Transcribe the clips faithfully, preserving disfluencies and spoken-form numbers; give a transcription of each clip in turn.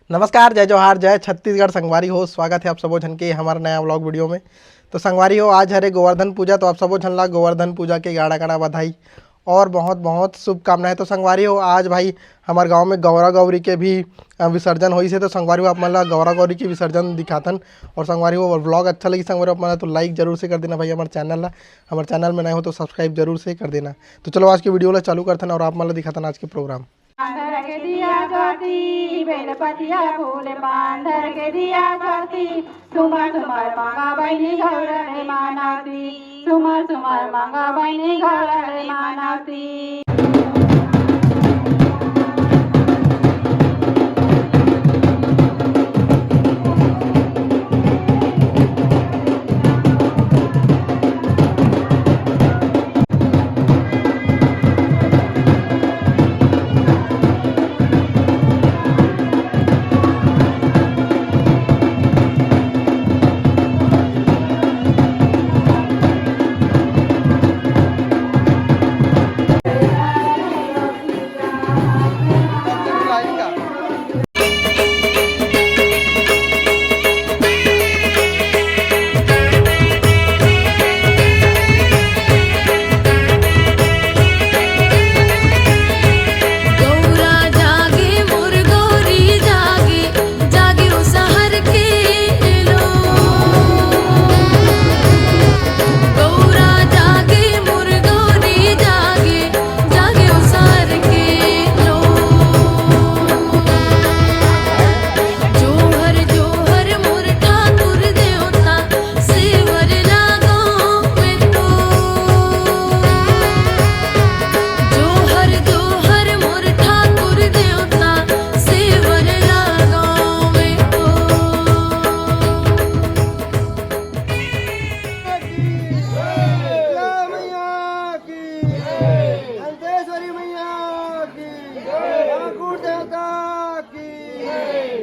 नमस्कार, जय जोहार, जय छत्तीसगढ़। संगवारी हो, स्वागत है आप सबो झन के हमारे नया व्लॉग वीडियो में। तो संगवारी हो, आज हरे गोवर्धन पूजा, तो आप सबो झन ला गोवर्धन पूजा के गाड़ा गाड़ा बधाई और बहुत बहुत शुभकामनाएं। तो संगवारी हो, आज भाई हमारे गांव में गौरा गौरी के भी अ, विसर्जन होइस हे। तो संगवारी हो, आप मन ला गौरा गौरी के विसर्जन दिखाथन। और संगवारी हो, व्लॉग अच्छा लगी संगवारी हो, आप मन ला तो लाइक जरूर से कर देना भाई हमारे चैनल ला। हमारे चैनल में नए हो तो सब्सक्राइब जरूर से कर देना। तो चलो, आज के वीडियो ला चालू करथन और आप मन ला दिखाथन आज के प्रोग्राम। अंदर के दिया ज्योति, बेलपतिया फूल पान धर के दिया ज्योति, सुमर सुमर मांगा बहिनी गौरा रे मानवती, सुमर सुमर मांगा बहिनी गौरा रे मानवती।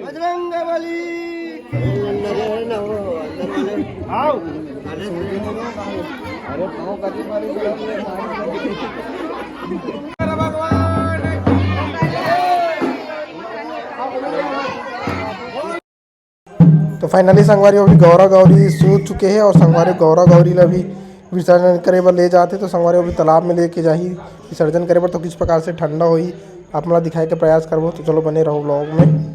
बजरंग बली की। आओ। अरे, भगवान। तो finally संगवारी हो, अभी गौरा गौरी सूत चुके हैं और संगवारी गौरा गौरी ला भी विसर्जन करे बर ले जाते। तो संगवारी हो, अभी तालाब में लेके जाही विसर्जन करे बर, तो किस प्रकार से ठंडा होही आप मन ला दिखाए के प्रयास करबो। तो चलो बने रहो व्लॉग में।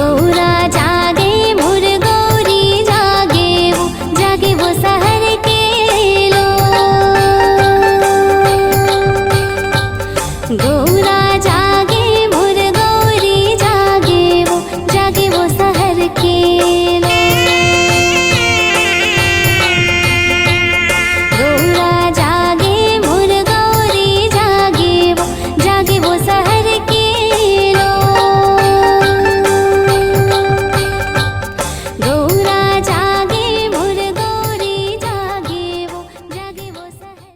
गौरा जागे मोर गौरी जागे वो, जागे वो सहर के लोग। गौरा जागे मोर गौरी जागे वो, जागे वो सहर के लोग। गौरा जागे मोर गौरी जागे वो, जागे वो सहर के लोग। गौरा जागे मोर गौरी जागे वो, जागे वो सहर।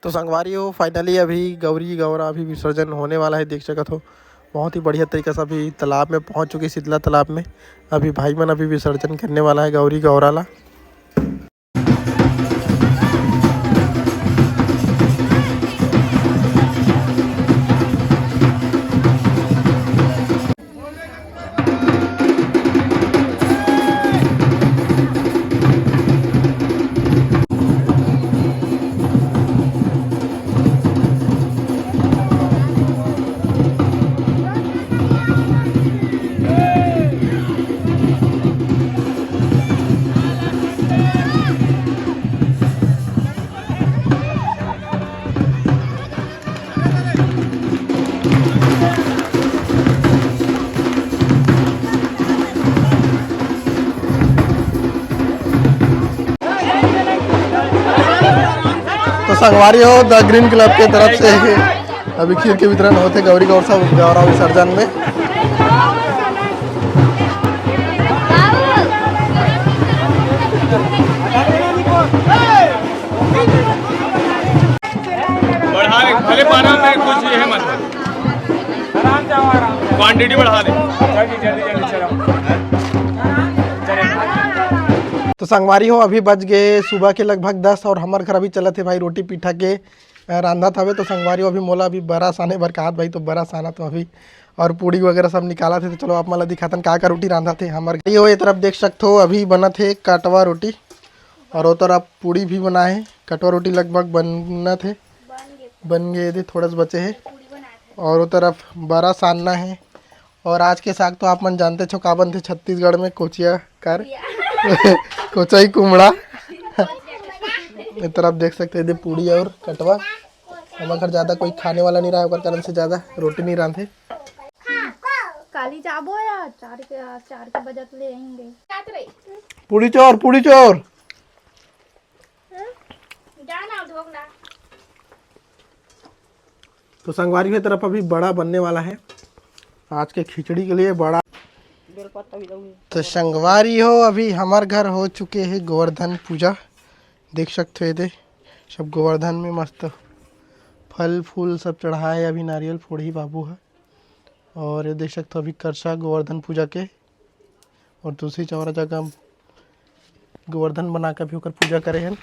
तो संगवारी हो, finally अभी गौरी गौरा अभी विसर्जन होने वाला है। देख सकत हो, बहुत ही बढ़िया तरीका से अभी तालाब में पहुंच चुके, शीतला तालाब में। अभी भाई मन अभी विसर्जन करने वाला है गौरी गौरा ला। संगवारी हो, द ग्रीन क्लब के तरफ से अभी खीर के वितरण होथे गौरी गौर सब गौरा विसर्जन में। बढ़ा ले, भले बारह में कुछ ये है मत। क्वांटिटी बढ़ा दे। जल्दी, जल्दी, जल्दी चलो। तो संगवारी हो, अभी बज गए सुबह के लगभग दस और हमर घर अभी चलत हे भाई रोटी पीठा के, अ, रांधत हवे। तो संगवारी हो, अभी मोला अभी बरा साने बर कहात भाई, तो बरा सानत हवे अभी और पूड़ी वगैरह सब निकालत हे। तो चलो आप मन ला दिखाथन का का रोटी रांधत हे हमर घर। ये हो, ये तरफ देख सकत हो अभी बनत हे कटवा रोटी और वो तरफ पूड़ी भी बना हे। कटवा रोटी लगभग बनत हे, बन गए थे, थोड़ा सा बचे हे। और वो तरफ बरा सानना हे। और आज के साग तो आप मन जानते छो का बनथे छत्तीसगढ़ में, कोचिया कर कोचई कुमड़ा। ये तरफ देख सकते हैं पूड़ी और कटवा। हमर घर ज्यादा कोई खाने वाला नहीं रहा, ओकर कारण से ज्यादा रोटी नहीं रांधे। काली जाबो या चार के, चार के बजत ले आएंगे। पूड़ी चोर, पूड़ी चोर। जा ना, धोक ना। तो संगवारी हो, ये तरफ अभी बड़ा बनने वाला है आज के खिचड़ी के लिए बड़ा। तो संगवारी हो, अभी हमर घर हो चुके हे गोवर्धन पूजा। देख सकते हो, ये दे सब गोवर्धन में मस्त फल फूल सब चढ़ाए। अभी नारियल फोड़ही बाबू ह। और ये देख सकते हो, अभी करसा गोवर्धन पूजा के और दूसरी चौरा जगह गोवर्धन बना के भी ओकर पूजा करे हन।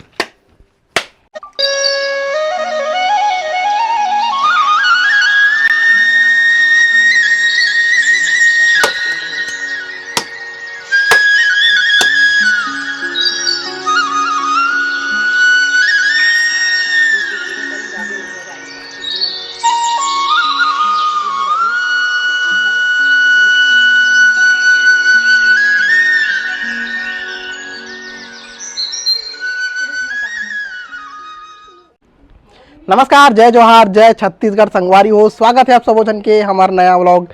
नमस्कार, जय जोहार, जय छत्तीसगढ़। संगवारी हो, स्वागत है आप सबो झन के हमार नया व्लॉग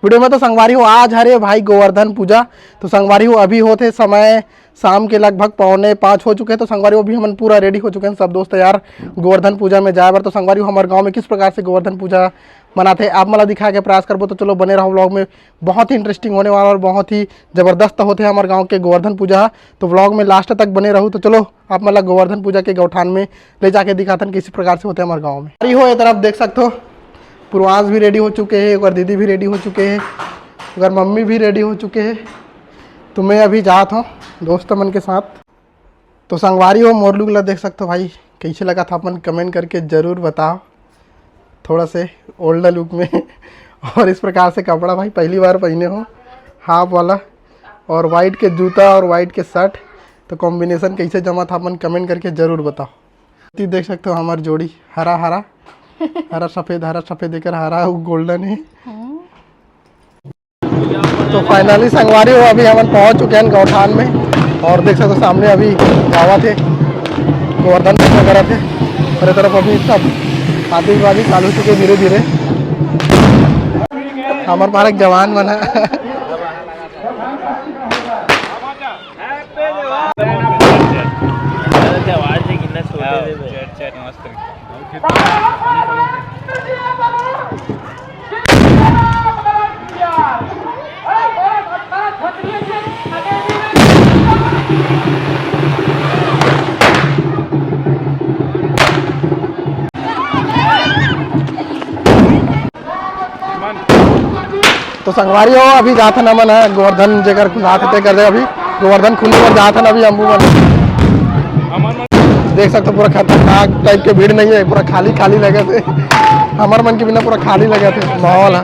वीडियो में। तो संगवारी हो, आज हरे भाई गोवर्धन पूजा। तो संगवारी हो, अभी होत हे समय शाम के लगभग पौने पाँच हो चुके हैं। तो संगवारी हो, अभी हमन पूरा रेडी हो चुके हैं, सब दोस्त यार गोवर्धन पूजा में जाए बर। तो संगवारी हो, हमारे गांव में किस प्रकार से गोवर्धन पूजा मनाते हैं, आप मन ला दिखा के प्रयास करबो। तो चलो बने रहो व्लॉग में, बहुत ही इंटरेस्टिंग होने वाला और बहुत ही जबरदस्त होते हैं हमारे गांव के गोवर्धन पूजा। तो व्लॉग में लास्ट तक बने रहू। तो चलो आप मन ला गोवर्धन पूजा के गौठान में ले जाके दिखाथन किसी प्रकार से होते हैं हमारे गांव में। अरे हो, ये तरफ देख सकते हो, पूर्वांश भी रेडी हो चुके हैं, ओकर दीदी भी रेडी हो चुके हैं, ओकर मम्मी भी रेडी हो चुके हैं। तो मैं अभी जात हूँ दोस्त मन के साथ। तो संगवारी हो, मोर लुक ला देख सकते हो भाई, कैसे लगा था अपन कमेंट करके जरूर बताओ। थोड़ा से ओल्डर लुक में और इस प्रकार से कपड़ा भाई पहली बार पहने हो, हाफ वाला, और वाइट के जूता और वाइट के शर्ट। तो कॉम्बिनेशन कैसे जमा था अपन कमेंट करके जरूर बताओ। तो देख सकते हो हमार जोड़ी हरा हरा, हरा सफेद, हरा सफेद, एकर हरा अउ गोल्डन है। तो फाइनली संगवारी हो, अभी हमन पहुंच चुके हैं गौठान में और देख सकते हो सामने अभी जावत हे गोवर्धन पूजा करत हे। और ये तरफ अभी सब आतिशबाजी चालू हो चुके धीरे धीरे। हमर पारा के जवान मन ह। आवाज देख, कितना छोटे से। चैट, चैट मस्त। तो संगवारी हो, अभी जाथन हमन ह गोवर्धन, जेकर खुंदात हे तेकर जगह अभी गोवर्धन खुंदे बर जाथन अभी अम्बू मन। देख सकते हो, पूरा खतरनाक टाइप के भीड़ नहीं है, पूरा खाली खाली लगत हे। हमर मन के बिना पूरा खाली लगत हे माहौल ह।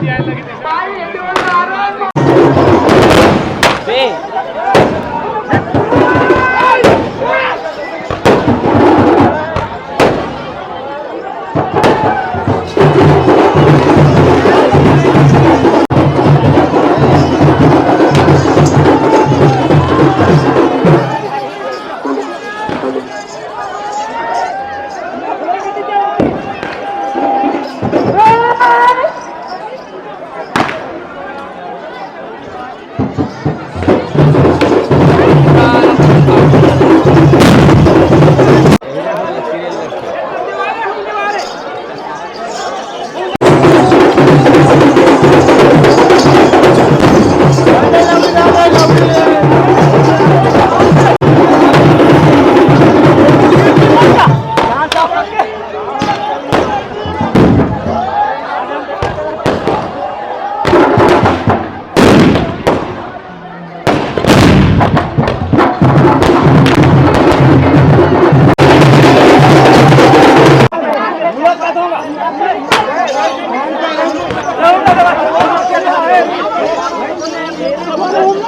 तो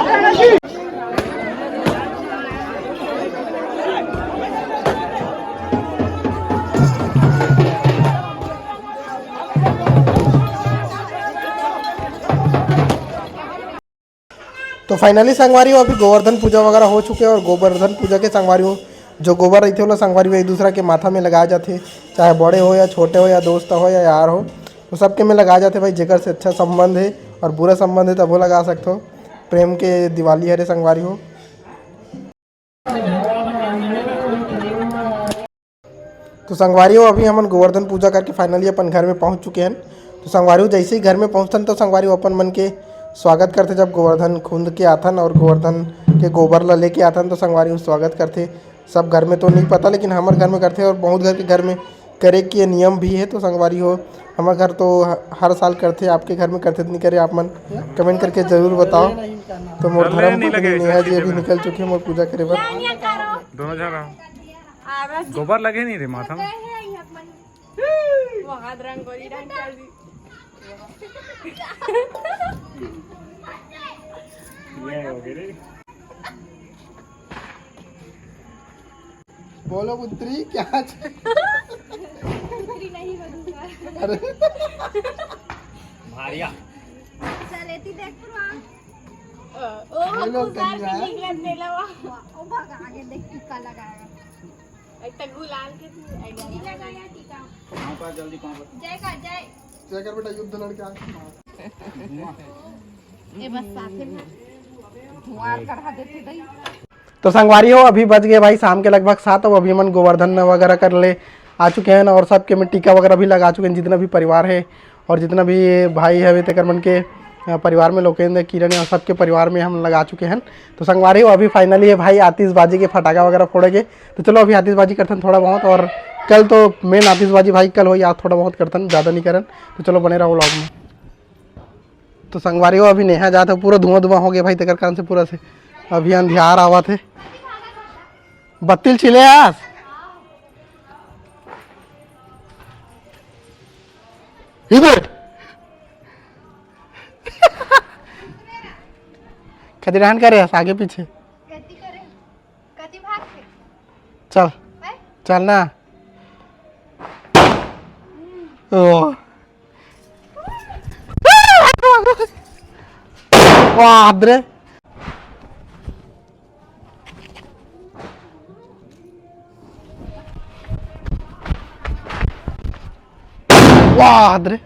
finally संगवारी हो, अभी गोवर्धन पूजा वगैरह हो चुके हैं और गोवर्धन पूजा के संगवारी हो, जो गोबर रहिथे ओला संगवारी हो एक दूसरा के माथा में लगाए जाथे, चाहे बड़े हो या छोटे हो या दोस्त हो या यार हो, तो सबके में लगाए जाथे भाई। जेकर से अच्छा संबंध है और बुरा संबंध है तब वो लगा सकते हो। प्रेम के दिवाली हरे संगवारी हो। तो संगवारी हो, अभी हमन गोवर्धन पूजा करके finally अपन घर में पहुंच चुके हैं। तो संगवारी हो, जैसे ही घर में पहुंचथन तो संगवारी हो अपन मन के स्वागत करथे। जब गोवर्धन खुंद के आथन और गोवर्धन के गोबर ला लेके आथन तो संगवारी हो स्वागत करथे। सब घर में तो नहीं पता, लेकिन हमर घर में करथे और बहुत घर के घर में करे के नियम भी है। तो संगवारी हो, हमर घर तो ह-, हर साल करथे। आपके घर में करथे तो नहीं करे, आप मन comment करके जरूर बताओ। तो मोर धर्म पत्नी नेहा जी अभी निकल चुके हैं मोर पूजा करे बर। दोनों झन रहो। गोबर लगे नहीं रे माथा में। वहाँ रंगोली डाल कर दी। ये हो गए रे। बोलो पुत्री, क्या चे-? पुत्री नहीं बनूंगा। अरे। भारिया। चलेती देख पुरवा। ओ, हेलो, कुछ और कन्या। भी निकलत देला वा। ओ भगा, आगे देख टीका लगाया। एक तो गुलाल के तू आइडिया। टीका लगाया, टीका। पाँव पर जल्दी, पाँव पर। जय का, जय। जय कर बेटा, युद्ध लड़के आ। ए बस साथे में धुआं कढ़ा देते दई। तो संगवारी हो, अभी बज गए भाई शाम के लगभग सात। अब अभी हमन गोवर्धन वगैरह कर ले आ चुके हैं और सबके में टीका वगैरह भी लगा चुके हैं, जितना भी परिवार है और जितना भी भाई हवे तेकर मन के, अ, परिवार में लोकेंद्र, किरण और सबके परिवार में हम लगा चुके हैं। तो संगवारी हो, अभी finally ये भाई आतिशबाजी के फटाका वगैरह फोड़ेंगे। तो चलो अभी आतिशबाजी करथन थोड़ा बहुत, और कल तो main आतिशबाजी भाई कल होई, आज थोड़ा बहुत करथन, ज़्यादा नहीं करन। तो चलो बने रहो vlog में। तो संगवारी हो, अभी नेहा जात हे, पूरा धुआं धुआं हो गया भाई, तेकर कारण से पूरा से अभी अंधियार आवत हे। बत्ती ल छिले आस। इधर। खदिरान करे आस, आगे पीछे। कति करे? कति भाग के? चल। हैं? चल ना। ओ। वाह रे। वाह रे।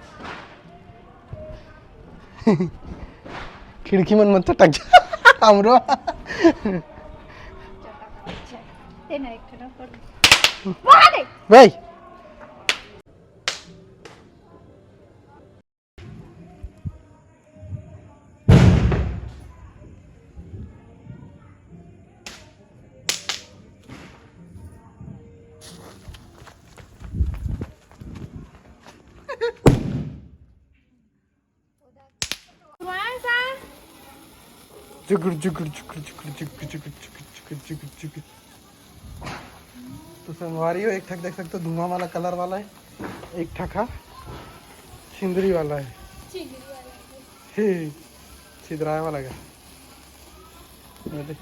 खिड़की मन मत चटक जा। हमरो। ते ना एक ठो ना कर। वाह रे। भाई। जुगुर, जुगुर, जुगुर। तो संगवारी हो, एक ठक देख सकते हो, धुआं वाला कलर वाला है, एक ठक हा छिंदरी वाला है। छिंदरी वाला है। हे, छिदराए वाला का। ये देख।